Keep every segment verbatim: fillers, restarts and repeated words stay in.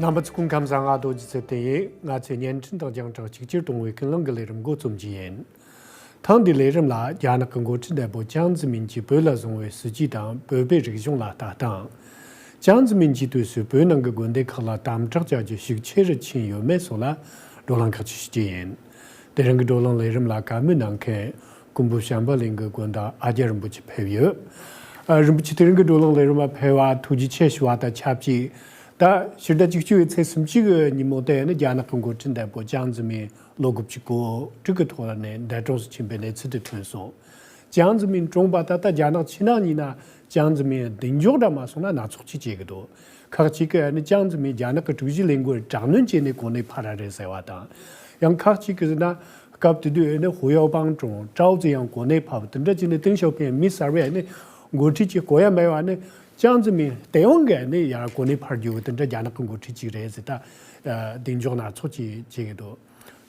རྣམ་པ་ཚོ་སྐུ་ཁམས་བཟང་། ང་རྡོ་རྗེ་ཚེ་བརྟན་ཡིན། ང་ཚོས་བརྙན་འཕྲིན་དང་རྒྱང་བསྒྲགས་གཅིག་གྱུར་གཏོང་བའི་ཀུན་གླེང་གི་ལས་རིམ་འགོ་རྩོམ་གྱི་ཡིན། ཐེངས་འདིའི་ལས་རིམ་ལ་རྒྱ་ནག་གི་འགོ་ཁྲིད་འདས་པོ་ཅང་ཙེ་མིན་གྱིས་བོད་ལ་བཟུང་བའི་སྲིད་ཇུས་དང་བོད་པའི་རིག་གཞུང་ལ་ལྟ་སྟངས། ཅང་ཙེ་མིན་གྱིས་དུས་སུ་བོད་ནང་གི་དགོན་སྡེ་ཁག་ལ་དམ་དྲག་བྱ་རྒྱུ་ཤུགས་ཆེ་རུ་ཕྱིན་ཡོད་མེད་སོགས་ལ་བགྲོ་གླེང་ཁག་ཅིག་ཞུ་རྒྱུ་ཡིན། དེ་རིང་གི་བགྲོ་གླེང་ལས་རིམ་ལ་བཀའ་མོལ་གནང་མཁན་ཀུན་འབུམ་བྱམས་པ་གླིང་གི་དགོན་བདག་ཨ་ཀྱཱ་རིན་པོ་ཆེ་ཕེབས་ཡོད། ཨ། རིན་པོ་ཆེ་དེ་རིང་གི་བགྲོ་གླེང་ལས་རིམ་ལ་ཕེབས་པ་ཐུགས་རྗེ་ཆེ་ཞུ་བ་དང་ཆབས་ཅིག་ད་ཕྱི་ཟླ་བཅུ་གཅིག་པའི་ཚེས་སུམ་ཅུ་གི་ཉིན་མོ་དེ་ནི་རྒྱ་ནག་གི་འགོ་ཁྲིད་འདས་པོ་ཅང་ཙེ་མིན་ལོ་དགུ་བཅུ་གོ་དྲུག་གི་ཐོག་ནས་འདས་གྲོངས་སུ་ཕྱིན་པའི་གནས་ཚུལ་དེ་ཐོན་སོང་། ཅང་ཙེ་མིན་གྲོངས་པ་ད་ལྟ་རྒྱ་ནག་ཕྱི་ནང་ཡིན་ན་ཅང་ཙེ་མིན་གདེང་འཇོག་འདྲ་མ་སོང་ན་སྣ་ཚོགས་ཅིག་བྱེད་ཀྱི་འདུག་ཁག་ཅིག་གིས་ནི་ཅང་ཙེ་མིན་རྒྱ་ནག་གི་དྲུག་བཞི་ལས་འགུལ་དྲག་གནོན་བྱས་ནས་གོ་གནས་འཕར་བ་རེད་ཟེར་བ་དང་། ཡང་ཁག་ཅིག་གིས་ཟེར་ན་སྐབས་དེ་དུས་ནི་ཧུའུ་ཡའོ་པང་གྲོངས། ཀྲའོ་ཙེ་ཡང་གོ་གནས་འཕར་བ་དེ་འདྲ་བྱས་ནས་ཏེང་ཞའོ་ཕིང་མི་གསར་བས་ནི་འགོ་ཁྲིད་ཅིག་དགོས་ཡ་མེད་པ་ནི་ཅང་ཙེ་མིན་སྟེས་དབང་གིས་ནི་ཡར་གོ་གནས་འཕར་རྒྱུ་དེ་འདྲ་རྒྱ་ནག་གི་འགོ་ཁྲིད་ཅིག་རེད་ཟེར། ད་གདེང་འཇོག་སྣ་ཚོགས་ཅིག་བྱེད་ཀྱི་འདུག་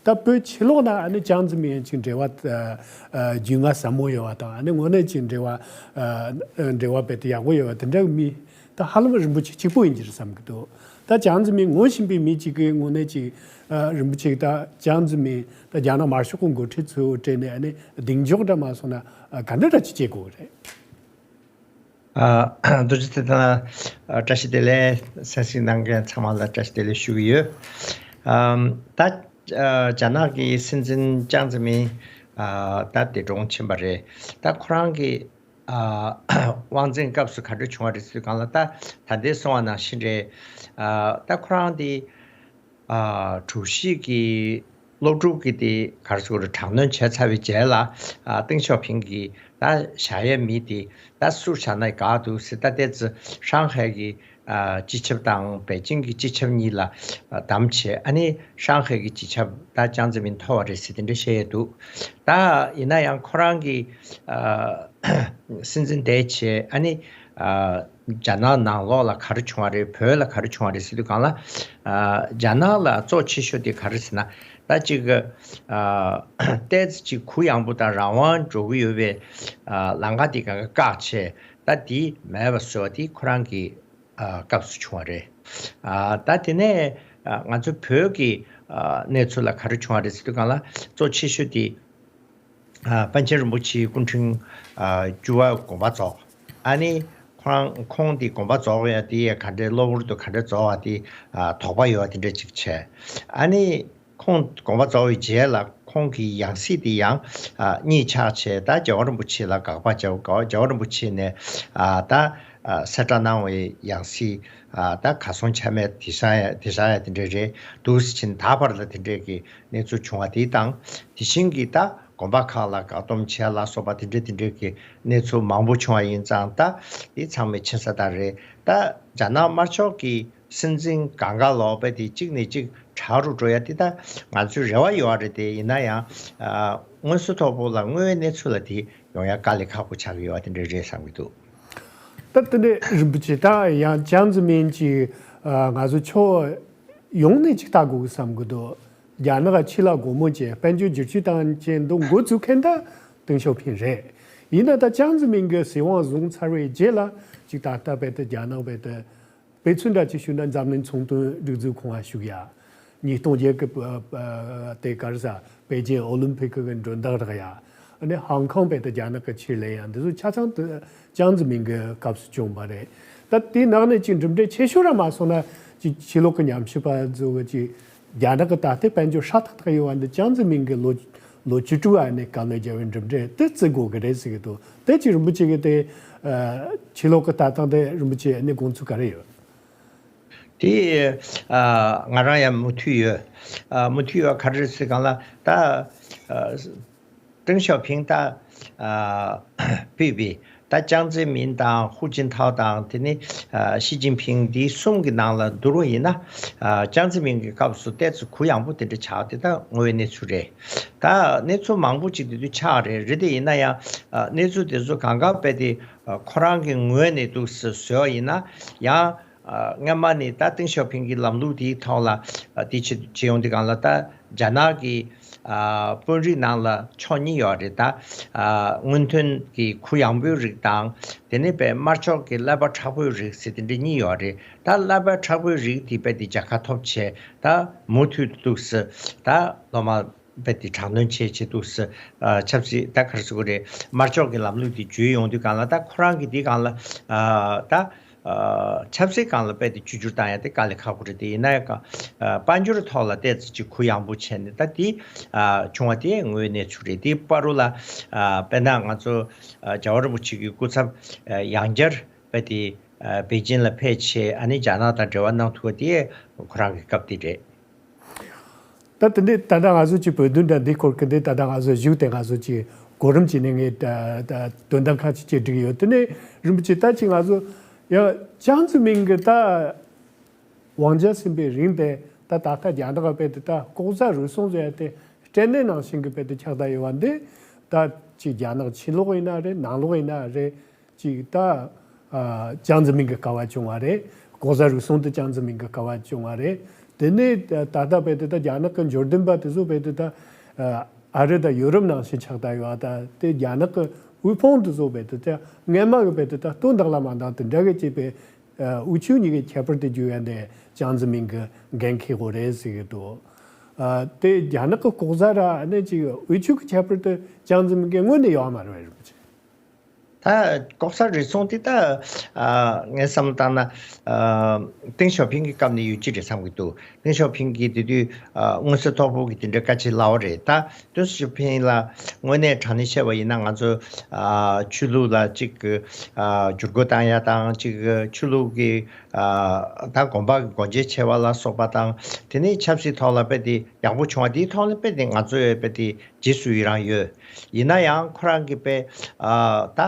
ད་བོད་ཕྱི་ལོགས་ན་ཨ་ནི་ཅང་ཙེ་མིན་ཅིག་འབྲེལ་བ་ཨ་ཨ་རྒྱུས་མངའ་ཟབ་མོ་ཡོད་པ་དང་། ཨ་ནི་དངོས་གནས་ཅིག་འབྲེལ་བ་ཨ་འབྲེལ་བ་རྦད་དེ་ཡག་པོ་ཡོད་པ་དེ་འདྲ་གི་མི་ད་ཧ་ལམ་རིན་པོ་ཆེ་གཅིག་པོ་ཡིན་གྱི་རེད་བསམ་གྱི་འདུག་ད་ཅང་ཙེ་མིན་ངོ་ཤེས་པའི་མི་གཅིག་གིས་དངོས་གནས་ཅིག་ཨ་རིན་པོ་ཆེ་ད་ཅང་ཙེ་མིན་ད་རྒྱ་ནག་དམར་ཤོག་གི་འགོ་ཁྲིད་ཚོའི་གྲས་ནས་ཨ་ནི་གདེང་འཇོག་འདྲ་མ་སོང་ན་ཨ་ག་འདྲ་འདྲ་ཅིག་བྱེད་དགོས་ཀྱི་རེད། ཨ། རྡོ་རྗེ་ཚེ་བརྟན་ལགས། ཨ། བཀྲ་ཤིས་བདེ་ལེགས། གསན་གཟིགས་གནང་མཁན་ཚང་མ་ལ་བཀྲ་ཤིས་བདེ་ལེགས་ཞུ་གི་ཡོད། ཨམ། ད་ཨ་རྒྱ་ནག་གི་སྲིད་འཛིན་ཅང་ཙེ་མིན། ཨ། ད་འདས་གྲོངས་ཕྱིན་པ་རེད། ད་ཁོ་རང་གི་ཨ་དབང་འཛིན་སྐབས་སུ་ག་འདྲ་བྱུང་བ་རེད་ཟེར་དུས་སྒང་ལ། ད་ད་ལྟའི་གསུངས་པ་ནང་བཞིན་རེད། ཨ། ད་ཁོ་རང་དེ་ཨ་དྲུག་བཞི་གི་སློབ་ཕྲུག་གི་དེ་ག་རེ་ཟེར་དགོས་རེད། དྲག་གནོན་བྱས་ཚར་བའི་རྗེས་ལ། ཨ། ཏེང་ཞའོ་ཕིང་གིས་ད་བཞག་ཡས་མི་དེ་ད་སུ་བཞག་ན་དགའ་འདུག་ཟེར། ད་ལྟའི་ཙི་ཧྲང་ཧའེ་གི་ཨ་སྤྱི་ཁྱབ་དང་པེ་ཅིང་གི་སྤྱི་ཁྱབ་གཉིས་ལ་ཨ་གདམ་བྱས། ཨ་ནི་ཧྲང་ཧའེ་གི་སྤྱི་ཁྱབ་ད་ཅང་ཙེ་མིན་ཐོབ་པ་རེད་ཟེར་དེ་འདྲ་བཤད་ཡས་འདུག་ད་ཡིན་ན་ཡང་ཁོ་རང་གི་ཨ་སྲིད་འཛིན་འདས་བྱས། ཨ་ནི་ཨ་རྒྱ་ནག་ནང་ལོགས་ལ་ག་རེ་བྱུང་བ་རེད། བོད་ལ་ག་རེ་བྱུང་བ་རེད་ཟེར་དུས་སྒང་ལ། ཨ་རྒྱ་ནག་ལ་གཙོ་ཆེ་ཤོས་དེ་ག་རེ་ཟེར་ན། ད་ཅིག་ཨ་ཏོག་ཙམ་ཅིག་གུ་ཡངས་པོ་དང་རང་དབང་འགྲོ་གི་ཡོད་པའི་ཨ་ལམ་ཁ་དེ་ག་ག་བཀག་བྱས། ད་དེ་མེད་པ་བཟོས་པ་དེ་ཁོ་རང་གི་ཨ་སྐབས་སུ་བྱུང་བ་རེད། ཨ་ད་དེ་ནས་ཨ་ང་ཚོ་བོད་ཀྱི་ཨ་གནས་ཚུལ་ལ་ག་རེ་བྱུང་བ་རེད་ཟེར་དུས་སྒང་ལ། གཙོ་ཆེ་ཤོས་དེ་ཨ་པཎ་ཆེན་རིན་པོ་ཆེའི་སྐུ་ཕྲེང་ཨ་བཅུ་པ་དགོངས་པ་རྫོགས། ཨ་ནི་ཁོང་ཁོང་དེ་དགོངས་པ་རྫོགས་ཡ་དེ་ག་འདྲའི་གློ་བུར་དུ་ག་འདྲ་རྫོགས་པ་དེ་ཨ་དོགས་པ་ཡོད་པ་དེ་འདྲ་ཅིག་བྱས། ཨ་ནི་ཁོང་དགོངས་པ་རྫོགས་པའི་རྗེས་ལ་ཁོང་གི་ཡང་སྲིད་དེ་ཡང་ཨ་གཉིས་ཆགས་བྱས། ད་རྒྱལ་བ་རིན་པོ་ཆེ་ལ་དགག་པ་བྱས། རྒྱལ་བ་རིན་པོ་ཆེ་ནས་ཨ་ད་ཨ་གསལ་བསྒྲགས་གནང་བའི་ཡང་སྲིད་ཨ་ད་གར་སོང་ཆ་མེད་དེ་བཞག་ཡ་དེ་བཞག་ཡ་དེ་འདྲ་རེད་འདུག་ཟེར་ཕྱིན། ད་བར་ལ་དེ་འདྲའི་གི་གནས་ཚུལ་བྱུང་བ་དེ་དང་། དེ་བཞིན་གྱི་ད་དགོན་པ་ཁག་ལ་བཀག་སྡོམ་བྱས་ལ་སོགས་པ་དེ་འདྲ་དེ་འདྲ་གི་གནས་ཚུལ་མང་པོ་བྱུང་བ་ཡིན་ཙང་། ད་དེ་ཚང་མས་མཁྱེན་གསལ་ལྟར་རེད། ད་རྒྱ་ནག་དམར་ཕྱོགས་ཀྱི་སྲིད་འཛིན་སྒང་ག་ལོག་པ་དེ་གཅིག་ནས་གཅིག་དྲག་རུ་འགྲོ་ཡ་དེ་ད་ང་ཚོའི་རེ་བ་ཡོད་རེད་དེ། ཡིན་ན་ཡང་ཨ་མངོན་གསལ་དོད་པོ་ལ་དངོས་ཡོད་གནས་ཚུལ་ལ་དེ་ཡོང་ཡ་དཀའ་ལས་ཁག་པོ་ཆགས་ཀྱི་ཡོད་པ་དེ་འདྲ་རེད་བསམ་གྱི་འདུག་ད་དེ་འདྲ་རིན་པོ་ཆེ། ད་ཡང་ཅང་ཙེ་མིན་གྱིས་ཨ་ང་ཚོ་ཕྱོགས་ཡོངས་ནས་ཅིག་ལྟ་དགོས་ཀྱི་བསམ་གྱི་འདུག་རྒྱ་ནག་ཕྱི་ལ་སྒོ་མོ་འབྱེད། དཔལ་འབྱོར་བསྒྱུར་བཅོས་བཏང་བྱས་འདུག་འགོ་བཙུགས་མཁན་ད་ཏེང་ཞའོ་ཕིང་རེད། ཡིན་ན་ད་ཅང་ཙེ་མིན་གྱིས་སྲིད་དབང་བཟུང་ཚར་བའི་རྗེས་ལ་ཅིག་ད་ལྟ་རྦད་དེ་རྒྱ་ནག་རྦད་དེ་དཔེ་མཚོན་འདྲ་ཅིག་ཞུས་ན་འཛམ་གླིང་ཚོང་དོན་སྒྲིག་འཛུགས་ཁོངས་ལ་ཞུགས་ཡ། ཉིས་སྟོང་བརྒྱད་ཀྱི་ཨ་ཨ་དེ་ག་རེ་ཟ། པེ་ཅིན་ཨོ་ལིམ་ཕིག་གི་མགྲོན་བདག་རག་ཡ། ཨ་ནི་ཧང་ཀོང་རྦད་དེ་རྒྱ་ནག་གི་ཕྱིར་ལེན་ཡ། འདི་ཚོ་ཆ་ཚང་དེ་ཅང་ཙེ་མིན་གྱི་སྐབས་སུ་བྱུང་བ་རེད། ད་དེའི་ནང་ནས་ཅིག་གྲུབ་འབྲས་ཆེ་ཤོས་ར་མ་སོང་ན་ཅིག་ཕྱི་ལོགས་ཀྱི་ཉམས་ཞིབ་པ་ཚོ་གིས་ཅིག་རྒྱ་ནག་གི་ད་ལྟའི་དཔལ་འབྱོར་ཧྲ་ཐག་ཐག་ཡོད་པ་འདི་ཅང་ཙེ་མིན་གྱི་ལོ་ལོ་བཅུ་དྲུག་པ་ནས་སྐབས་ལ་རྒྱབ་པའི་གྲུབ་འབྲས་དེ་བརྩི་དགོས་ཀྱི་རེད་ཟེར་གྱི་འདུག་དེ་ཅིག་རིན་པོ་ཆེ་གིས་དེ་ཨ་ཕྱི་ལོགས་ཀྱི་ལྟ་སྟངས་དེ་རིན་པོ་ཆེ་ཨ་ནི་དགོངས་ཚུལ་ག་རེ་ཡོད། དེ་ཨ་ང་རང་ཡང་མོས་མཐུན་ཡོད། ཨ་མོས་མཐུན་ཡོད། ག་རེ་རེད་ཟེར་སྒང་ལ། ད་ཨ་ཏེང་ཞའོ་ཕིང་ད་ཨ་ཕུད་པའི་ད་ཅང་ཙེ་མིན་དང་ཧུའུ་ཅིན་ཐའོ་དང་དེ་ནི་ཨ་ཞི་ཅིན་ཕིང་འདི་གསུམ་གྱི་ནང་ལ་བསྡུར་བ་ཡིན་ན། ཨ་ཅང་ཙེ་མིན་གྱི་སྐབས་སུ་ཏོག་ཙམ་གུ་ཡངས་པོ་དེ་འདྲ་ཆགས། དེ་ད་དངོས་ཡོད་གནས་ཚུལ་རེད། ད་གནས་ཚུལ་མང་པོ་ཅིག་དེ་དུས་ཆགས་རེད། རེད་དེ་ཡིན་ན་ཡང་ཨ་གནས་ཚུལ་དེ་ཚོ་གང་ག་རྦད་དེ་ཨ་ཁོ་རང་གི་ངོས་ནས་འདུག་སེ་བཟོས་པ་ཡིན་ན་ཡང་། ཨ་སྔ་མ་ནས་ད་ཏེང་ཞའོ་ཕིང་གི་ལམ་ལུགས་དེའི་ཐོག་ལ་ཨ་དེ་བྱེད་བྱེད་ཡོང་དུས་སྒང་ལ། ད་རྒྱ་ནག་གི་ཨ་དཔོན་རིགས་ནང་ལ་ཕྱོགས་གཉིས་ཡོད་རེད། ད་ཨ་སྔོན་ཐོན་གྱི་གུ་ཡངས་པོའི་རིགས་དང་ དེ་ནས་པའི་དམར་ཕྱོགས་ཀྱི་ཀླད་པ་མཁྲེགས་པོའི་རིགས་ཟེར་དེ་འདྲ་གཉིས་ཡོད་རེད། ད་ཀླད་པ་མཁྲེགས་པོའི་རིགས་དེ་པའི་དེ་རྒྱལ་ཁ་ཐོབ་བྱས། ད་མུ་མཐུད་དུ་འདུག་སེ་ད་སློབ་མ་པའི་དེ་དྲག་གནོན་བྱས་བྱས་འདུག་སེ་ཨ་ཆབ་སྲིད་ད་ག་རེ་ཟེར་དགོས་རེད། དམར་ཕྱོགས་ཀྱི་ལམ་ལུགས་དེ་བརྒྱུད་ཡོང་དུས་སྒང་ལ། ད་ཁོ་རང་གི་དེ་སྒང་ལ་ཨ་ད་ཨ་ཆབ་སྲིད་སྒང་ལ་པའི་དེ་བཅོས་བསྒྱུར་བཏང་ཡ་དེ་དཀའ་ལས་ཁག་པོ་རེད། དེ་ཡིན་ན་ཡང་ཨ་དཔལ་འབྱོར་ཐོག་ལ་ཏོག་ཙམ་ཅིག་གུ་ཡངས་པོ་བྱས་ནས། ད་དེ་ཨ་བྱུང་བ་དེ་དངོས་གནས་ཚུལ་རེད། དེ་བར་དུ་ལ་ཨ་དཔེར་ན་ང་ཚོ་ཨ་རྒྱལ་བ་རིན་པོ་ཆེ་གི་སྐུ་ཚབ་ཨ་ཡང་བསྐྱར་པའི་དེ་ཨ་པེ་ཅིན་ལ་ཕེབས་བྱས། ཨ་ནི་རྒྱ་ནག་དང་འབྲེལ་བ་གནང་ཐུབ་པ་དེ་ཁོ་རང་གི་སྐབས་དེ་རེད། ད་དེ་འདྲའི་ད་ལྟ་ང་ཚོ་གཅིག་བོད་དོན་དང་འདི་སྐོར་གྱི་འདི་ད་ལྟ་ང་ཚོ་བཞུགས་ཏེ་ང་ཚོ་གཅིག་གོ་རིམ་བྱས་ནས་ངས་ད་ད་དོན་དག་ཁག་ཅིག་ཅིག་བསྒྲིགས་ཡོད། དེ་ནས་རིན་པོ་ཆེ་ད་ཅིག་ང་ཚོ་ཡང་ཅང་ཙེ་མིན་གྱི་ད་དབང་ཆ་ཟིན་པའི་རིང་དེ་ད་ད་ལྟ་རྒྱ་ནག་གི་དཔེ་དེ་ད་ལྐོག་ཟ་རུལ་སུངས་བཟོ་ཡ་དེ་སྐྲན་ནད་ནང་བཞིན་གྱི་དཔེ་དེ་ཆགས་བསྡད་ཡོད་པ་འདི། ད་ཅིག་རྒྱ་ནག་ཕྱི་ལོགས་ཡིན་ན་རེད། ནང་ལོགས་ཡིན་ན་རེད། ཅིག་ད་ཨ་ཅང་ཙེ་མིན་གྱི་སྐབས་བ་བྱུང་བ་རེད། ལྐོག་ཟ་རུལ་སུངས་དེ་ཅང་ཙེ་མིན་གྱི་སྐབས་བ་བྱུང་བ་རེད། དེ་ནས་ད་ད་ལྟ་དཔེ་དེ་ད་རྒྱ་ནག་གི་འབྱོར་ལྡན་པ་དེ་ཚོ་དཔེ་དེ་ད་ཨ་ཨ་རི་དང་ཡུ་རོབ་ནང་བཞིན་ཆགས་བསྡད་ཡོད། ད་དེ་རྒྱ་ནག་གི་དབུལ་ཕོངས་དེ་ཚོ་དཔེ་དེ་ད་སྔས་མ་གི་དཔེ་དེ་ད་སྟོན་ཐོག་ལ་མ་འདང་དེ་འདྲ་གི་ཅིག་དཔེ་ཨ་འུ་ཆོ་གཉིས་ཀྱི་ཁྱད་པར་དེ་བརྗོད་ཡ་འདི་ཅང་ཙེ་མིན་གྱི་འགན་འཁྱེར་དགོས་རེད་ཟེར་གྱི་འདུག་ཨ་དེ་རྒྱ་ནག་གི་ལྐོག་ཟ་ར་ཨ་ནི་ཅིག་འུ་ཆོ་གི་ཁྱད་པར་དེ་ཅང་ཙེ་མིན་གྱི་དངོས་གནས་ཡོད་མ་རེད་པས། རིན་པོ་ཆེ། ད་ལྐོག་ཟ་རུལ་སུངས་དེ་ད་ཨ་ངས་བསམ་བློ་བཏང་ན་ཨ་ཏེང་ཞའོ་ཕིང་གི་སྐབས་ནས་ཡོད་ཀྱི་རེད་བསམ་གྱི་འདུག་ཏེང་ཞའོ་ཕིང་གིས་དེ་དུས་ཨ་མངོན་གསལ་དོད་པོ་གི་དེ་འདྲའི་བཀའ་ཆད་ལབ་པ་རེད། ད་ཏེང་ཞའོ་ཕིང་ལ་དངོས་གནས་དྲང་གནས་བཤད་པ་ཡིན་ན། ང་ཚོ་ཨ་ཆོས་ལུགས་ལ་ཅིག་ཨ་བསྒྱུར་བཀོད་བཏང་ཡ་དང་། ཅིག་ཆོས་ལུགས་ཀྱི་ཨ་ད་དགོན་པ་གི་སྒོ་འབྱེད་བྱས་པ་ལ་སོགས་པ་དང་། དེ་ནས་ཆབ་སྲིད་ཐོག་ལ་དཔེ་དེ་ཡག་པོ་བྱུང་བ་དེའི་ཐོག་ནས་དཔེ་དེ་ང་ཚོས་དཔེ་དེ་རྗེས་སུ་ཡི་རང་ཡོད། ཡིན་ན་ཡང་ཁོ་རང་གིས་དཔེ་ཨ་ད་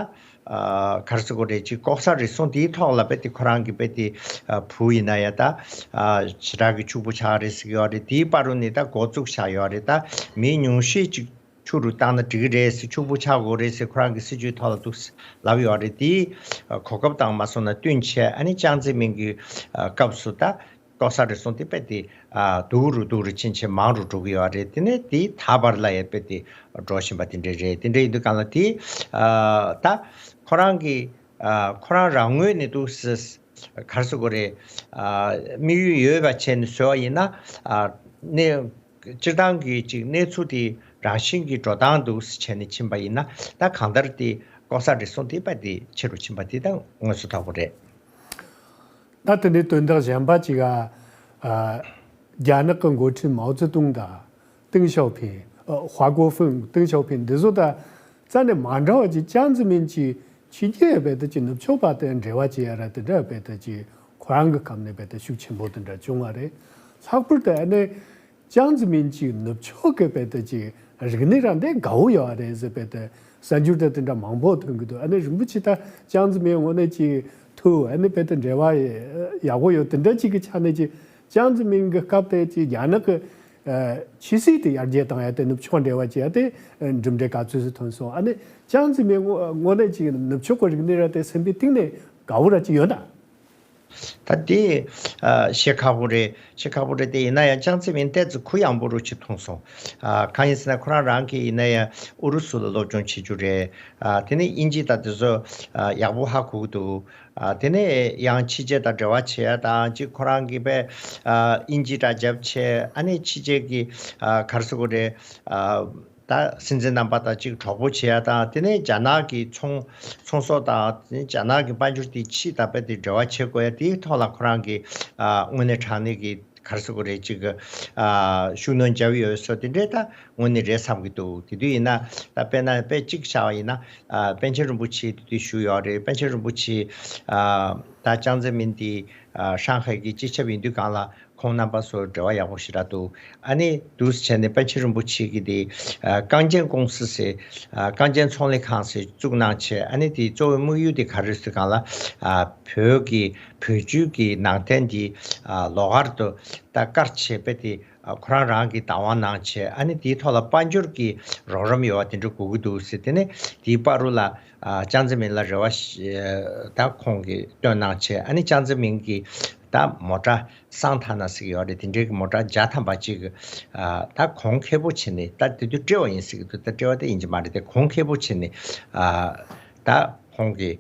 ཨ་ག་རེ་ཟེར་དགོས་རེད། ཅིག་ལྐོག་ཟ་རུལ་སུངས་དེའི་ཐོག་ལ་དཔེ་དེ་ཁོ་རང་གིས་དཔེ་དེ་ཨ་བུ་ཡིན་ན་ཡང་ད་ཨ་ཞེ་དྲག་གི་ཕྱུག་པོ་ཆགས་རེད་ཟེར་གྱི་ཡོད་རེད། དེའི་བར་དུ་ནས་ད་འགོ་བཙུགས་བཞག་ཡོད་རེད། ད་མི་ཉུང་ཤས་ཅིག་ཕྱུག་རུ་བཏང་ན་འགྲིག་གི་རེད་ཟེར། ཕྱུག་པོ་ཆགས་དགོས་རེད་ཟེར་ཁོ་རང་གི་སྲིད་ཇུས་ཐོག་ལ་འདུག་ལབ་ཡོད་རེད། དེའི་ཨ་གོ་སྐབས་དང་མ་སོང་ན་བསྟུན་བྱས། ཨ་ནི་ཅང་ཙེ་མིན་གྱི་ཨ་སྐབས་སུ་ད་ལྐོག་ཟ་རུལ་སུངས་དེ་དཔེ་དེ་ཨ་སྡུག་རུ་སྡུག་རུ་ཕྱིན་བྱས་མང་རུ་འགྲོ་གི་ཡོད་རེད། དེ་ནས་དེ་ད་བར་ལ་ཡང་དཔེ་དེ་འགྲོ་བཞིན་པ་དེ་འདྲ་རེད། དེ་འདྲ་ཡིན་དུས་སྒང་ལ་དེ་ཨ་ད་ཁོ་རང་གི་ཨ་ཁོ་རང་རང་ངོས་ནས་འདུག་སེ་ག་རེ་ཟེར་དགོས་རེད། ཨ་དམིགས་ཡུལ་ཡོད་པ་བྱས་ནས་བཟོས་པ་ཡིན་ན། ཨ་གནས་སྤྱིར་བཏང་གི་ཅིག་གནས་ཚུལ་དེ་རང་བཞིན་གྱི་འགྲོ་སྟངས་འདུག་སེ་བྱས་ནས་ཕྱིན་པ་ཡིན་ན། ད་གང་ལྟར་དེ་ལྐོག་ཟ་རུལ་སུངས་དེ་དཔེ་དེ་ཆེ་རུ་ཕྱིན་པ་དེ་ད་མངོན་གསལ་དོད་པོ་རེད། ད་དེ་ནས་དོན་དག་གཞན་པ་ཅིག་ཨ་ཨ་རྒྱ་ནག་གི་འགོ་ཁྲིད་མའོ་ཙེ་ཏུང་དང་ཏེང་ཞའོ་ཕིང་། ཨ་ཧྭ་གོ་ཧྥུང་། ཏེང་ཞའོ་ཕིང་འདི་ཚོ་ད་རྩ་ནས་མ་འདྲ་བ་ཅིག་ཅང་ཙེ་མིན་གྱི་ཕྱི་རྒྱལ་བས་ད་ཅིག་ནུབ་ཕྱོགས་པ་དང་འབྲེལ་བ་བྱེད་ཡ་ར་དེ་འདྲ་བས་ད་ཅིག་ཁོ་རང་གི་སྐབས་ནས་བས་ད་ཤུགས་ཆེན་པོ་དེ་འདྲ་བྱུང་བ་རེད། ལྷག་པར་དུ་ཨ་ནི་ཅང་ཙེ་མིན་གྱིས་ནུབ་ཕྱོགས་ཀྱི་བས་ད་ཅིག་རིག་གནས་ར་འདི་དགའ་བོ་ཡོད་རེད་ཟེར་བས་ད་གསར་འགྱུར་དེ་དེ་འདྲ་མང་པོ་ཐོན་གྱི་འདུག་ཨ་ནི་རིན་པོ་ཆེ་ད་ཅང་ཙེ་མིན་དངོས་གནས་ཅིག་ཐུག་ཨ་ནི་བས་ད་འབྲེལ་བ་ཡག་པོ་ཡོད་དེ་འདྲ་ཅིག་གི་ཆ་ནས་ཅིག་ཅང་ཙེ་མིན་གྱི་སྐབས་དེ་ཅིག་རྒྱ་ནག་གི་ཨ་ཆབ་སྲིད་དེ་ཡར་རྒྱས་བཏང་ཡ་དེ་ནུབ་ཕྱོགས་འབྲེལ་བ་བྱེད་ཡ་དེ་ཨ་གྲུབ་འབྲས་ག་ཚོད་ཅིག་ཐོན་སོང་། ཨ་ནི་ཅང་ཙེ་མིན་དངོས་དངོས་གནས་ཅིག་ནུབ་ཕྱོགས་ཀྱི་རིག་གནས་ར་དེ་སེམས་པའི་གཏིང་ནས་དགའ་བོ་ར་ཅིག་ཡོད་ན། ད་དེ་ཨ་བཤད་ཁག་པོ་རེད། བཤད་ཁག་པོ་རེད། དེ་ཡིན་ན་ཡང་ཅང་ཙེ་མིན་ཏོག་ཙམ་གུ་ཡངས་པོ་རུ་ཅིག་མཐོང་སོང་། ཨ་གང་ཡིན་ཟེར་ན་ཁོ་རང་རང་གིས་ཡིན་ན་ཡང་ཨུ་རུ་སུ་ལ་སློབ་སྦྱོང་བྱེད་རྒྱུ་རེད། ཨ་དེ་ནས་དབྱིན་ཇི་དང་དེ་ཚོ་ཨ་ཡག་པོ་ཧ་གོ་གི་འདུག་ཨ་དེ་ནས་ཡང་ཕྱི་རྒྱལ་དང་འབྲེལ་བ་བྱེད་ཡ་དང་། ཅིག་ཁོ་རང་གིས་དཔེ་ཨ་དབྱིན་ཇི་འདྲ་རྒྱབ་བྱས། ཨ་ནི་ཕྱི་རྒྱལ་གྱི་ཨ་ག་རེ་ཟེར་དགོས་རེད། ཨ་ད་སྲིད་འཛིན་རྣམ་པ་དང་ཅིག་གྲོགས་པོ་བྱེད་ཡ་དང་། དེ་ནས་རྒྱ་ནག་གི་ཚོང་ཚོང་ཟོག་དང་། དེ་ནས་རྒྱ་ནག་གི་དཔལ་འབྱོར་དེ་ཕྱི་ད་དཔེ་དེ་འབྲེལ་བ་བྱེད་དགོས་ཡ་དེའི་ཐོག་ལ་ཁོ་རང་གིས་ཨ་དངོས་གནས་དྲང་གནས་ཀྱི་ག་རེ་ཟེར་དགོས་རེད། ཅིག་ཨ་ཤུགས་སྣོན་བརྒྱབ་ཡོད་བཟོ་དེ་འདྲས་ད་དངོས་གནས་རེད་བསམ་གྱི་འདུག་དེ་དུས་ཡིན་ན་ད་དཔེར་ན་དཔེ་གཅིག་བཞག་པ་ཡིན་ན། ཨ་པཎ་ཆེན་རིན་པོ་ཆེ་དེ་དུས་བཞུགས་ཡོད་རེད། པཎ་ཆེན་རིན་པོ་ཆེ་ཨ་ད་ཅང་ཙེ་མིན་དེ་ཨ་ཧྲང་ཧའེ་གི་སྤྱི་ཁྱབ་ཡིན་དུས་སྒང་ལ་ཁོང་རྣམ་པ་ཚོ་འབྲེལ་བ་ཡག་པོ་ཞེ་དྲག་འདུག་ཨ་ནི་འདུག་སེ་བྱས་ནས་པཎ་ཆེན་རིན་པོ་ཆེ་གིས་དེ་ཨ་ཀང་ཅན་ཀུང་སི་ཟེར། ཨ་ཀང་ཅན་ཚོང་ལས་ཁང་ཟེར་བཙུགས་གནང་བྱས། ཨ་ནི་དེ་གཙོ་བོའི་དམིགས་ཡུལ་དེ་ག་རེ་ཟེར་སྒང་ལ། ཨ་བོད་ཀྱི་བོད་བརྒྱུད་ཀྱི་ནང་བསྟན་དེ་ཨ་ལོགས་ཀར་དུ་ད་བཀར་བྱས་པ་དེ། ཨ་ཁོ་རང་རང་གིས་བདག་དབང་གནང་བྱས། ཨ་ནི་དེའི་ཐོག་ལ་དཔལ་འབྱོར་གྱི་རོགས་རམ་ཡོད་པ་དེ་འདྲ་དགོས་ཀྱི་འདུག་ཟེར། དེ་ནས་དེའི་བར་དུ་ལ་ཨ་ཅང་ཙེ་མིན་ལ་རེ་བ་ཞེ་ད་ཁོང་གིས་བཏོན་གནང་བྱས། ཨ་ནི་ཅང་ཙེ་མིན་གྱིས་ད་མོ་ཊ་སང་ཐ་ན་ཟེར་གྱི་ཡོད་རེད། དེ་འདྲའི་གི་མོ་ཊ་བརྒྱ་ཐམ་པ་ཅིག་ཨ་ད་གོང་ཁེ་པོ་བྱས་ནས། ད་དེ་དུས་སྤྲེའུ་ཡིན་ཟེར་གྱི་འདུག་ད་སྤྲེའུ་དེ་ཡིན་གྱི་མ་རེད་དེ། གོང་ཁེ་པོ་བྱས་ནས་ཨ་ད་ ཁོང་གིས་